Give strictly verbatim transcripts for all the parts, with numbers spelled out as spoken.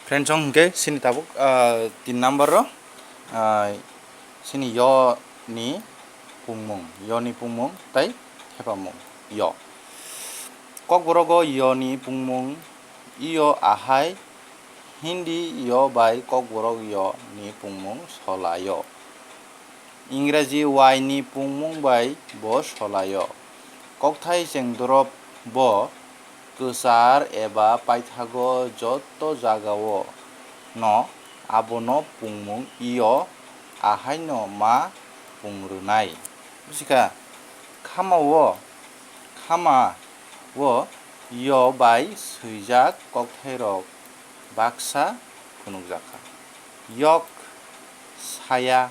Friends, chwng hwnkhe chini tabuk, ah, tin number o, ah, chini yo ni pungmung, yo ni pungmung tei thepamung yo. Kokborok o yo ni pungmung yo ahai Hindi yo bai Kokborok yo ni pungmung solaio. Ingraji Y ni pungmung bai bo solaio. Kokthai chengdorop bo kwchar eba paithago joto jagao no abono pungmung yo ahaino ma pung rwnai. Busikha, khamao, khamao yo bai swijak kokthairok baksa phunukjakha. Yok, saya,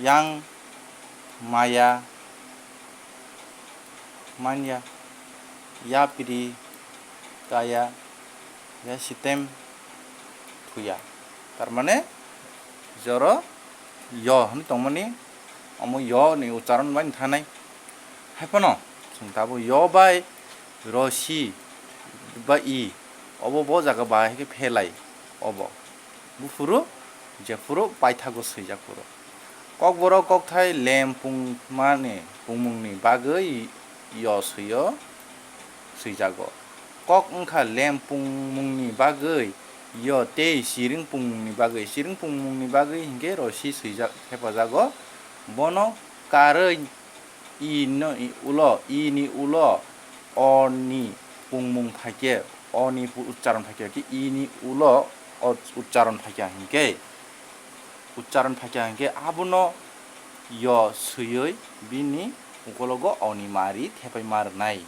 yang, maya, manya, yapri, kaya, yasitem, thuya. Tar mane, joro yo hwnwi tongmani, omo yo ni ucharon bai thanai. Haiphano, chwng tabuk yo bai rosi ba i, obo bo jaga bahai khe phelai obo. Buphuru, jephuru paithago swijak phuru. Kokborok kokthai lem pungmani pungmungni bagwi yo swio, swijago. Kok wngkha lem pungmungni bagwi yo tei chiring pungmungni bagwi. Chiring pungmungni bagwi hinkhe rosi swijak thepajago. Bono karwi i no, i ulo, i ni ulo o ni pungmung phaikhe, o ni pu-, ucharon phaikhe, khe i ni ulo o ucharon phaikha hinkhe, ucharon phaikha hinkhe abono yo swiwi bini ukologo o ni mari thepai ma rwnai.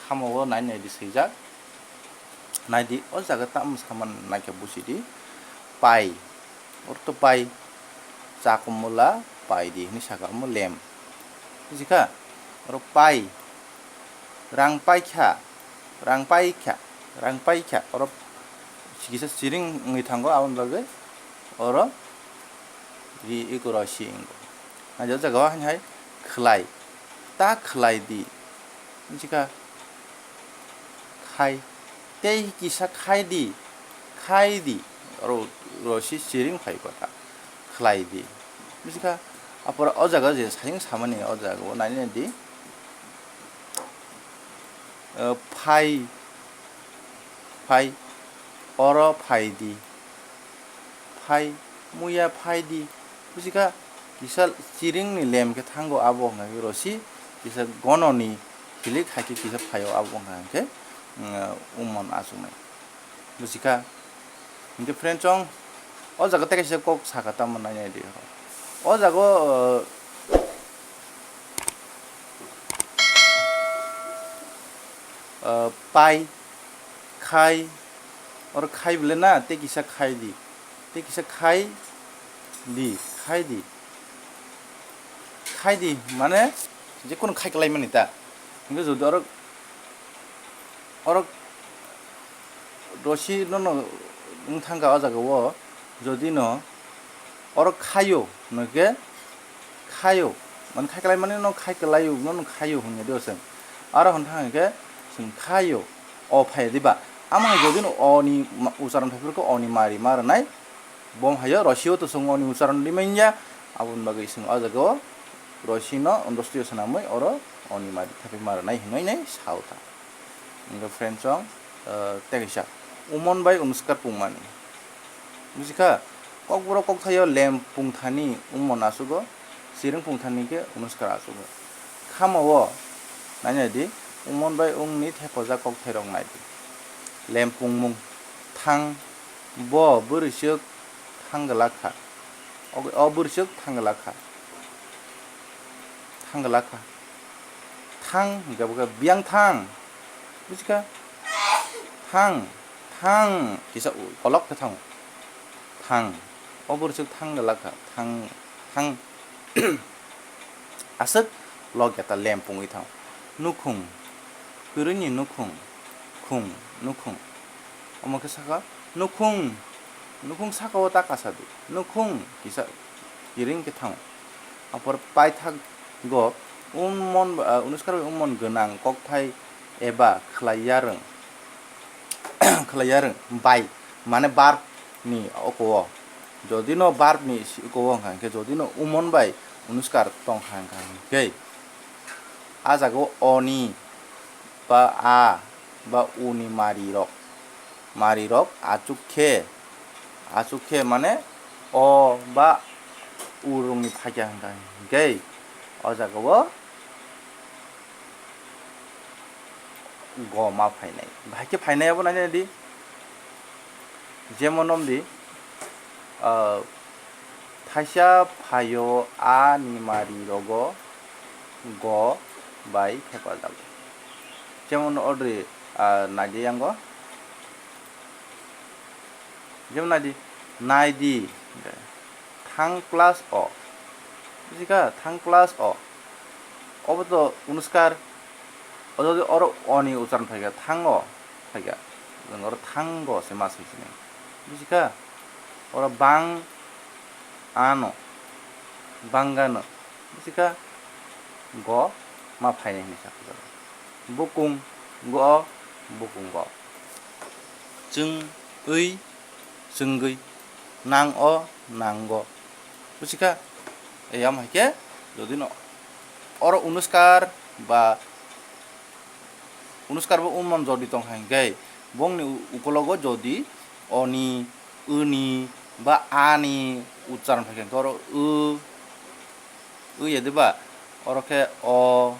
Khamao nai nai di swijak. Naidi, o jaga tamo saman naikhe busidi. Pai. Oro to pai. Chakomula pai di hinwi saka omo lem. Bujikha? Oro pai. Rang paikha. Rang paikha. Rang paikha. Oro kisa chiring wngwi thango aboni bagwi. Oro ri ikoro si wngkha. Naidi o jaga o haini hai khwlai. Ta khwlai di. Bujikha? Khai. Tei kisa khai di, khai di. Oro, oro si chiring phai kotha. Khlai di. Bujikha? Apor o jaga je sayung samani o jaga o nai nai di. Eh, phai, phai. Oro phai di. Phai, muya phai di. Bujikha, kisa chiring ni lem khe thango abo wngkha khe rosi, kisa gono ni hilik hai khe kisa phaio abo wngkha khe, mm, umon achuknai. Bujikha? Hinkhe friend chong, o jaga tei kaisa kok sakha tamo nai nai di. O jaga o, uh, pai, khai, oro khai bole na, tei kisa khai di. Tei kisa khai di, khai di. Khai di, mane, je kono khai kwlai mani ta. Hinkhe jodi oro, oro rosi no, no wng thangkha o jaga o, jodi no oro khaio, hwnkhe khaio, mane khai kwlai mani no khai kwlaio, no, no khaio hwnkhe dio chwng. Aro hwn thang hinkhe chwng khaio, o phai diba. Amo hai jodi no o ni ma-, ucharon phai phuru khe o ni mari ma rwnai. Bo wng haio, rosio to chwng oni ucharon rimani ya, aboni bagwi chwng o jaga o rosino understood swnamwi oro oni mari thapwi ma rwnai hinwi nai sao ta. Hwnkhe friend chong, eh, tei kaisa umon bai unuskar pungmani. Bujikha? Kokborok kokthaio lem pungthani umon achugo, chiring pungthani khe unuskar achugo. Khamao nai nai di, umon bai ungni thepajak kokthairok nai di. Lem pungmung, thang, Bo bwrwiswk thang glak kha. O, o bwrwiswk thang glak kha. Thang glak kha. Thang hwnkhe bo khe biyang thang. Buji kha? Thang, thang. Kisa u-, kolok khe thang. Thang. O bwrwiswk thang glak kha. Thang, thang. Aswk logya ta lem pungwi thango. Nukhung, kwrwini nukhung, khung, nukhung. Omo khe sakha nukhung, nukhung saka o ta kasa di. Nukhung kisa kiring khe thango. Apor paithakgo unmon, ah, unuskar bai unmon gwnang kokthai eba khlai yarwng. khlai ya rwng bai, mane verb ni oko o. Jodi no verb ni si-, oko o wngkha hwnkhe, jodi no umon bai unuskar tongkha hwnkha hwnkhe, a jaga o oni ba a ba u ni mari rok, mari rok achuk khe, achuk khe mane o ba u rwng ni phaikya hwnkha hwnkhe, o jaga o go ma phainai. Bahai khe phainai abo nainai di. Jemon om di, ah, thaisa phaio a ni mari rogo go bai thepajago. Jemon odri, ah, naidi yango. Jemon naidi, naidi. Thang plus o. Bujikha? Thang plus o. Obo to unuskar. O jodi oro o ni ucharon phaikha, thango phaikha. Jeng oro thango se ma sai sini. Bujikha? Oro bang ano. Bangano. Bujikha? Go ma phainai hinwi sakha. Bukung go, bukung go. Chwng wi, chwngwi. Nang o, nango. Busikha? Eyam hai khe, jodi no oro unuskar ba unuskar bo umon jodi tong hai khe, bongni u-, ukulogo jodi oni, uni ba ani ucharon hai khe, oro u, u ya de ba, oro khe o,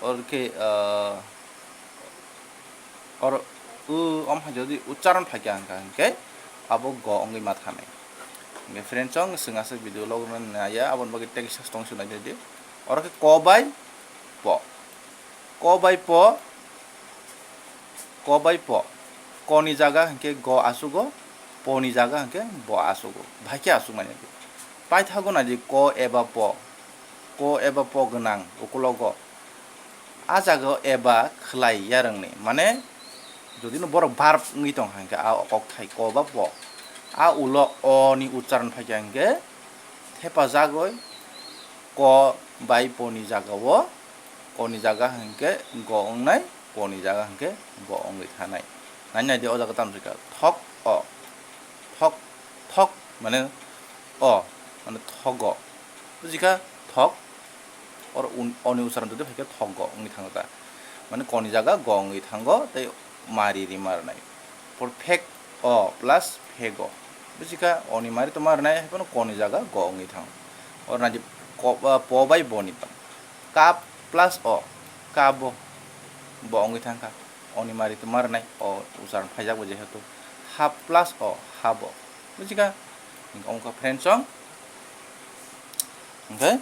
oro khe, ah, Or u om hai jodi ucharon phaikha hwnkha hwnkhe abo go wngwi ma thanai. Hwnkhe friends, chwng aswk video logo naiya, aboni bagwi text tong se nai di. Oro khe ko bai po. Ko bai po. Ko bai po. Ko ni jaga hwnkhe go asugo, po ni jaga hwnkhe bo asugo. Bahai khe aswk manya di. Paithago nai di ko eba po. Ko eba po gwnang ukulogo. A jaga o eba khlai yarwngni, mane, jodi no borok verb wngwi tong kha hwnkhe, a kok thai ko ba po, a ulo o ni ucharon phaikha hwnkhe, thepajagwi ko bai po ni jaga o, ko ni jaga hwnkhe go wngnai, po ni jaga hwnkhe bo wngwi thanai. Nai nai di, o jaga tamo se kha, thok o, thok, thok, mane, o, mane, thogo. Bujikha? Thok. Oro un-, oni ucharon jodi phaikhe thok go wngwi thango ta. Mane ko ni jaga go wngwi thango, tei mari ri ma rwnai. Por phek o plus phego. Bujikha? Oni mari to ma rwnai, hai phano ko ni jaga go wngwi thango. Oro nai di ko, ah, po bai bo ni tong. Ka plus o, ka bo. Bo wngwi thangkha. Oni mari to ma rwnai, o ucharon phaijak bo jehetu. Ha plus o, ha bo. Bujikha? Wngkha friends song. Hwnkhe